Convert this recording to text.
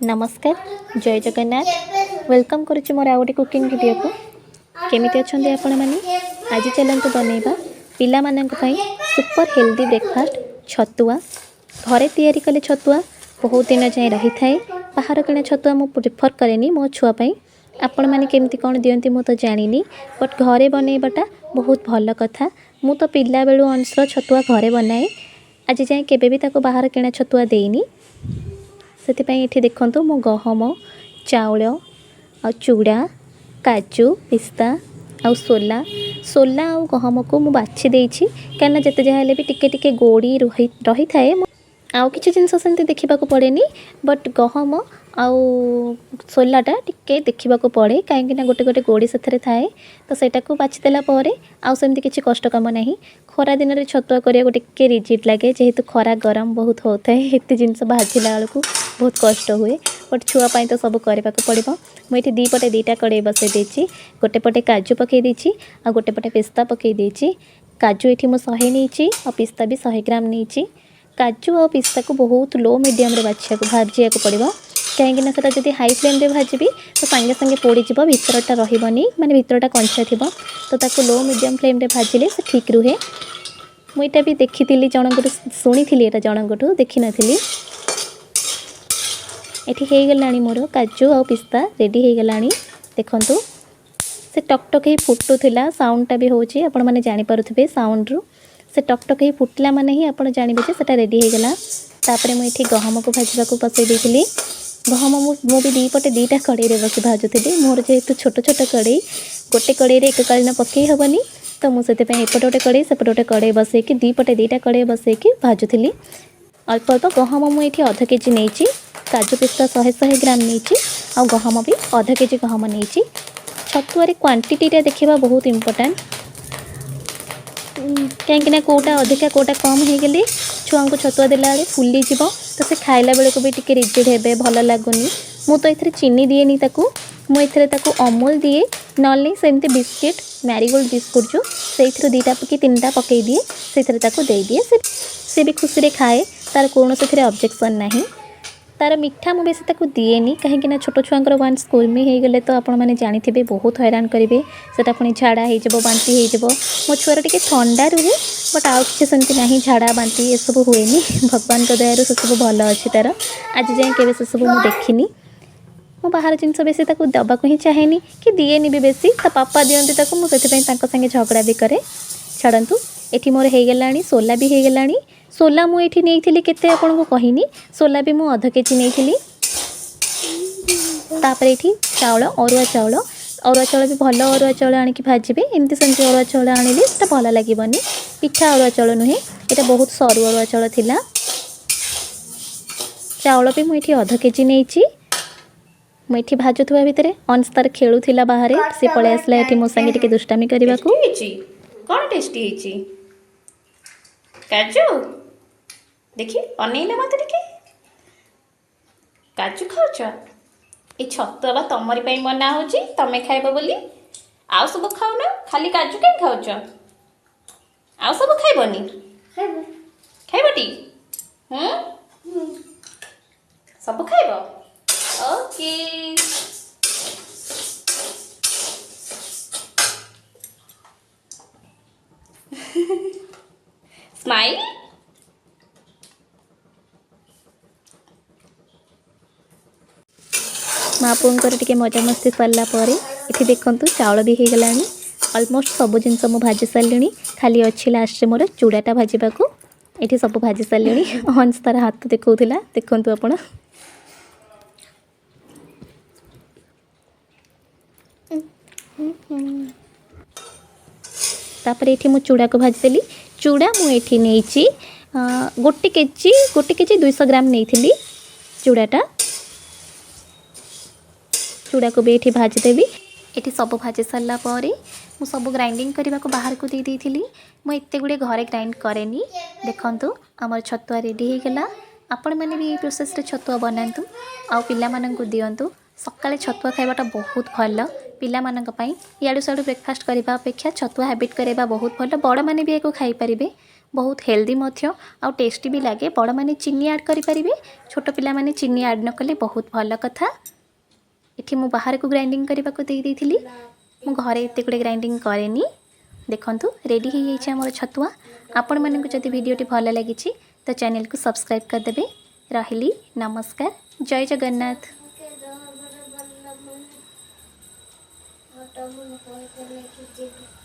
ନମସ୍କାର, ଜୟ ଜଗନ୍ନାଥ। Welcome କରୁଛି ମୋର ଆଉ ଗୋଟେ କୁକିଂ ଭିଡ଼ିଓକୁ। କେମିତି ଅଛନ୍ତି ଆପଣମାନେ? ଆଜି ଚାଲନ୍ତୁ ବନେଇବା ପିଲାମାନଙ୍କ ପାଇଁ ସୁପର ହେଲ୍ଦି ବ୍ରେକଫାଷ୍ଟ ଛତୁଆ। ଘରେ ତିଆରି କଲେ ଛତୁଆ ବହୁତ ଦିନ ଯାଏଁ ରହିଥାଏ। ବାହାର କିଣା ଛତୁଆ ମୁଁ ପ୍ରିଫର୍ କରେନି ମୋ ଛୁଆ ପାଇଁ। ଆପଣମାନେ କେମିତି କ'ଣ ଦିଅନ୍ତି ମୁଁ ତ ଜାଣିନି, ବଟ୍ ଘରେ ବନେଇବାଟା ବହୁତ ଭଲ କଥା। ମୁଁ ତ ପିଲାବେଳୁ ଅଂଶର ଛତୁଆ ଘରେ ବନାଏ, ଆଜି ଯାଏଁ କେବେ ବି ତାକୁ ବାହାର କିଣା ଛତୁଆ ଦେଇନି। ସେଥିପାଇଁ ଏଠି ଦେଖନ୍ତୁ, ମୁଁ ଗହମ, ଚାଉଳ ଆଉ ଚୁଡ଼ା, କାଜୁ, ପିସ୍ତା ଆଉ ସୋଲା। ସୋଲା ଆଉ ଗହମକୁ ମୁଁ ବାଛି ଦେଇଛି, କାହିଁକିନା ଯେତେ ଯାହା ହେଲେ ବି ଟିକେ ଟିକେ ଗୋଡ଼ି ରହିଥାଏ। ଆଉ କିଛି ଜିନିଷ ସେମିତି ଦେଖିବାକୁ ପଡ଼େନି, ବଟ୍ ଗହମ ଆଉ ସୋଲାଟା ଟିକେ ଦେଖିବାକୁ ପଡ଼େ, କାହିଁକିନା ଗୋଟେ ଗୋଟେ ଗୋଡ଼ି ସେଥିରେ ଥାଏ। ତ ସେଇଟାକୁ ବାଛିଦେଲା ପରେ ଆଉ ସେମିତି କିଛି କଷ୍ଟ କାମ ନାହିଁ। ଖରା ଦିନରେ ଛତୁଆ କରିବାକୁ ଟିକେ ରିଜିଟ୍ ଲାଗେ, ଯେହେତୁ ଖରା ଗରମ ବହୁତ ହେଉଥାଏ। ଏତେ ଜିନିଷ ଭାଜିଲା ବେଳକୁ ବହୁତ କଷ୍ଟ ହୁଏ, ବଟ୍ ଛୁଆ ପାଇଁ ତ ସବୁ କରିବାକୁ ପଡ଼ିବ। ମୁଁ ଏଠି ଦୁଇ ପଟେ ଦୁଇଟା କଡ଼େଇ ବସାଇ ଦେଇଛି। ଗୋଟେ ପଟେ କାଜୁ ପକାଇ ଦେଇଛି ଆଉ ଗୋଟେ ପଟେ ପିସ୍ତା ପକାଇ ଦେଇଛି। କାଜୁ ଏଠି ମୁଁ 100 ନେଇଛି ଆଉ ପିସ୍ତା ବି 100 ଗ୍ରାମ ନେଇଛି। କାଜୁ ଆଉ ପିସ୍ତାକୁ ବହୁତ ଲୋ ମିଡ଼ିୟମରେ ବାଛିବାକୁ ଭାଜିବାକୁ ପଡ଼ିବ, କାହିଁକିନା ସେଟା ଯଦି ହାଇ ଫ୍ଲେମ୍ରେ ଭାଜିବି ତ ସାଙ୍ଗେ ସାଙ୍ଗେ ପୋଡ଼ିଯିବ, ଭିତରଟା ରହିବନି, ମାନେ ଭିତରଟା କଞ୍ଚା ଥିବ। ତ ତାକୁ ଲୋ ମିଡ଼ିୟମ୍ ଫ୍ଲେମ୍ରେ ଭାଜିଲେ ସେ ଠିକ୍ ରୁହେ। ମୁଁ ଏଇଟା ବି ଦେଖିଥିଲି ଜଣଙ୍କଠୁ, ଶୁଣିଥିଲି ଏଇଟା ଜଣଙ୍କଠୁ, ଦେଖିନଥିଲି। ଏଠି ହେଇଗଲାଣି ମୋର କାଜୁ ଆଉ ପିସ୍ତା ରେଡ଼ି ହେଇଗଲାଣି। ଦେଖନ୍ତୁ, ସେ ଟକ୍ ଟକ୍ ହେଇ ଫୁଟୁଥିଲା, ସାଉଣ୍ଡଟା ବି ହେଉଛି, ଆପଣମାନେ ଜାଣିପାରୁଥିବେ ସାଉଣ୍ଡରୁ। ସେ ଟକ୍ ଟକ୍ ହେଇ ଫୁଟିଲା ମାନେ ହିଁ ଆପଣ ଜାଣିବେ ଯେ ସେଟା ରେଡ଼ି ହେଇଗଲା। ତାପରେ ମୁଁ ଏଠି ଗହମକୁ ଭାଜିବାକୁ ବସାଇ ଦେଇଥିଲି। ଗହମ ମୁଁ ବି ଦୁଇ ପଟେ ଦୁଇଟା କଡ଼େଇରେ ବସି ଭାଜୁଥିଲି। ମୋର ଯେହେତୁ ଛୋଟ ଛୋଟ କଡ଼େଇ, ଗୋଟେ କଡ଼େଇରେ ଏକକାଳୀନ ପକାଇ ହେବନି, ତ ମୁଁ ସେଥିପାଇଁ ଏପଟେ ଗୋଟେ କଡ଼େଇ, ସେପଟେ ଗୋଟେ କଡ଼େଇ ବସେଇକି, ଦୁଇ ପଟେ ଦୁଇଟା କଡ଼େଇ ବସେଇକି ଭାଜୁଥିଲି ଅଳ୍ପ ଅଳ୍ପ। ଗହମ ମୁଁ ଏଠି ଅଧ କେଜି ନେଇଛି, କାଜୁ ପିସ୍ତା 100 100 ଗ୍ରାମ ନେଇଛି ଆଉ ଗହମ ବି ଅଧ କେଜି ଗହମ ନେଇଛି। ଛତୁଆରେ କ୍ୱାଣ୍ଟିଟିଟା ଦେଖିବା ବହୁତ ଇମ୍ପୋର୍ଟାଣ୍ଟ, କାହିଁକିନା କେଉଁଟା ଅଧିକା କେଉଁଟା କମ୍ ହେଇଗଲେ ଛୁଆଙ୍କୁ ଛତୁଆ ଦେଲାବେଳେ ଫୁଲିଯିବ, ତ ସେ ଖାଇଲା ବେଳକୁ ବି ଟିକେ ରିଜିଡ଼ ହେବେ, ଭଲ ଲାଗୁନି। ମୁଁ ତ ଏଥିରେ ଚିନି ଦିଏନି ତାକୁ, ମୁଁ ଏଥିରେ ତାକୁ ଅମୁଲ ଦିଏ, ନହେଲେ ସେମିତି ବିସ୍କିଟ୍, ମ୍ୟାରିଗୋଲ୍ଡ ବିସ୍କୁଟ୍ ଯେଉଁ, ସେଇଥିରୁ 2ଟା କି 3ଟା ପକାଇ ଦିଏ, ସେଇଥିରେ ତାକୁ ଦେଇଦିଏ। ସେ ବି ଖୁସିରେ ଖାଏ, ତା'ର କୌଣସିଥିରେ ଅବଜେକ୍ସନ୍ ନାହିଁ। ତା'ର ମିଠା ମୁଁ ବେଶୀ ତାକୁ ଦିଏନି, କାହିଁକିନା ଛୋଟ ଛୁଆଙ୍କର ୱାନ୍ସ କୁର୍ମି ହେଇଗଲେ ତ ଆପଣମାନେ ଜାଣିଥିବେ ବହୁତ ହଇରାଣ କରିବେ। ସେଟା ପୁଣି ଝାଡ଼ା ହେଇଯିବ, ବାନ୍ତି ହେଇଯିବ। ମୋ ଛୁଆର ଟିକେ ଥଣ୍ଡା ରୁହେ, ବଟ୍ ଆଉ କିଛି ସେମିତି ନାହିଁ, ଝାଡ଼ା ବାନ୍ତି ଏସବୁ ହୁଏନି। ଭଗବାନଙ୍କ ଦୟାରୁ ସେସବୁ ଭଲ ଅଛି ତା'ର, ଆଜି ଯାଏଁ କେବେ ସେସବୁ ମୁଁ ଦେଖିନି। ମୁଁ ବାହାର ଜିନିଷ ବେଶୀ ତାକୁ ଦେବାକୁ ହିଁ ଚାହେଁନି କି ଦିଏନି ବି ବେଶୀ। ତା ପାପା ଦିଅନ୍ତି ତାକୁ, ମୁଁ ସେଥିପାଇଁ ତାଙ୍କ ସାଙ୍ଗେ ଝଗଡ଼ା ବି କରେ। ଛାଡ଼ନ୍ତୁ, ଏଠି ମୋର ହେଇଗଲାଣି, ସୋଲା ବି ହେଇଗଲାଣି। ସୋଲା ମୁଁ ଏଠି ନେଇଥିଲି କେତେ ଆପଣଙ୍କୁ କହିନି, ସୋଲା ବି ମୁଁ ଅଧ କେଜି ନେଇଥିଲି। ତାପରେ ଏଠି ଚାଉଳ, ଅରୁଆ ଚାଉଳ। ଅରୁଆ ଚାଉଳ ବି ଭଲ ଅରୁଆ ଚାଉଳ ଆଣିକି ଭାଜିବେ। ଏମିତି ସେମିତି ଅରୁଆ ଚାଉଳ ଆଣିଲେ ସେଟା ଭଲ ଲାଗିବନି। ପିଠା ଅରୁଆ ଚାଉଳ ନୁହେଁ, ଏଇଟା ବହୁତ ସରୁ ଅରୁଆ ଚାଉଳ ଥିଲା। ଚାଉଳ ବି ମୁଁ ଏଠି ଅଧ କେଜି ନେଇଛି। ମୁଁ ଏଠି ଭାଜୁଥିବା ଭିତରେ ଅଂଶ ତାର ଖେଳୁଥିଲା ବାହାରେ, ସେ ପଳେଇ ଆସିଲା ଏଠି ମୋ ସାଙ୍ଗେ ଟିକେ ଦୁଷ୍ଟାମି କରିବାକୁ। ହେଇଛି କ'ଣ ଟେଷ୍ଟି ହେଇଛି କାଜୁ? ଦେଖି ଅନେଇଲ ମୋତେ ଟିକେ। କାଜୁ ଖାଉଛ? ଏଇ ଛତୁଆ ବା ତମରି ପାଇଁ ବନା ହେଉଛି, ତମେ ଖାଇବ ବୋଲି। ଆଉ ସବୁ ଖାଉନ, ଖାଲି କାଜୁ କାହିଁ ଖାଉଛ? ଆଉ ସବୁ ଖାଇବନି? ଖାଇବଟି? ହୁଁ, ସବୁ ଖାଇବ। ଓକେ। ସ୍ମାଇଲ୍। ମା ପୁଅଙ୍କର ଟିକେ ମଜାମସ୍ତି ସରିଲା ପରେ ଏଠି ଦେଖନ୍ତୁ ଚାଉଳ ବି ହେଇଗଲାଣି। ଅଲମୋଷ୍ଟ ସବୁ ଜିନିଷ ମୁଁ ଭାଜି ସାରିଲିଣି, ଖାଲି ଅଛି ଲାଷ୍ଟରେ ମୋର ଚୁଡ଼ାଟା ଭାଜିବାକୁ। ଏଠି ସବୁ ଭାଜି ସାରିଲିଣି। ହଂସ ତାର ହାତ ଦେଖାଉଥିଲା, ଦେଖନ୍ତୁ ଆପଣ। ତାପରେ ଏଠି ମୁଁ ଚୁଡ଼ାକୁ ଭାଜିଦେଲି। ଚୁଡ଼ା ମୁଁ ଏଠି ନେଇଛି ଗୋଟେ କେଜି, ଗୋଟେ କେଜି 200 ଗ୍ରାମ ନେଇଥିଲି ଚୁଡ଼ାଟା। ଚୁଡ଼ାକୁ ବି ଏଠି ଭାଜିଦେବି। ଏଠି ସବୁ ଭାଜି ସାରିଲା ପରେ ମୁଁ ସବୁ ଗ୍ରାଇଣ୍ଡିଙ୍ଗ କରିବାକୁ ବାହାରକୁ ଦେଇ ଦେଇଥିଲି। ମୁଁ ଏତେ ଗୁଡ଼ିଏ ଘରେ ଗ୍ରାଇଣ୍ଡ କରେନି। ଦେଖନ୍ତୁ, ଆମର ଛତୁଆ ରେଡ଼ି ହେଇଗଲା। ଆପଣମାନେ ବି ଏଇ ପ୍ରୋସେସ୍ରେ ଛତୁଆ ବନାନ୍ତୁ ଆଉ ପିଲାମାନଙ୍କୁ ଦିଅନ୍ତୁ। ସକାଳେ ଛତୁଆ ଖାଇବାଟା ବହୁତ ଭଲ ପିଲାମାନଙ୍କ ପାଇଁ। ଇଆଡ଼ୁ ସିଆଡ଼ୁ ବ୍ରେକଫାଷ୍ଟ କରିବା ଅପେକ୍ଷା ଛତୁଆ ହ୍ୟାବିଟ୍ କରିବା ବହୁତ ଭଲ। ବଡ଼ମାନେ ବି ଏହାକୁ ଖାଇପାରିବେ। ବହୁତ ହେଲ୍ଦି ମଧ୍ୟ ଆଉ ଟେଷ୍ଟି ବି ଲାଗେ। ବଡ଼ମାନେ ଚିନି ଆଡ଼୍ କରିପାରିବେ, ଛୋଟ ପିଲାମାନେ ଚିନି ଆଡ଼୍ ନ କଲେ ବହୁତ ଭଲ କଥା। ଏଠି ମୁଁ ବାହାରକୁ ଗ୍ରାଇଣ୍ଡିଙ୍ଗ କରିବାକୁ ଦେଇ ଦେଇଥିଲି। ମୁଁ ଘରେ ଏତେ ଗୁଡ଼ିଏ ଗ୍ରାଇଣ୍ଡିଙ୍ଗ କରେନି। ଦେଖନ୍ତୁ, ରେଡ଼ି ହେଇଯାଇଛି ଆମର ଛତୁଆ। ଆପଣମାନଙ୍କୁ ଯଦି ଭିଡ଼ିଓଟି ଭଲ ଲାଗିଛି ତ ଚ୍ୟାନେଲକୁ ସବସ୍କ୍ରାଇବ୍ କରିଦେବେ। ରହିଲି, ନମସ୍କାର, ଜୟ ଜଗନ୍ନାଥ। ନେଇକି ଯିବି।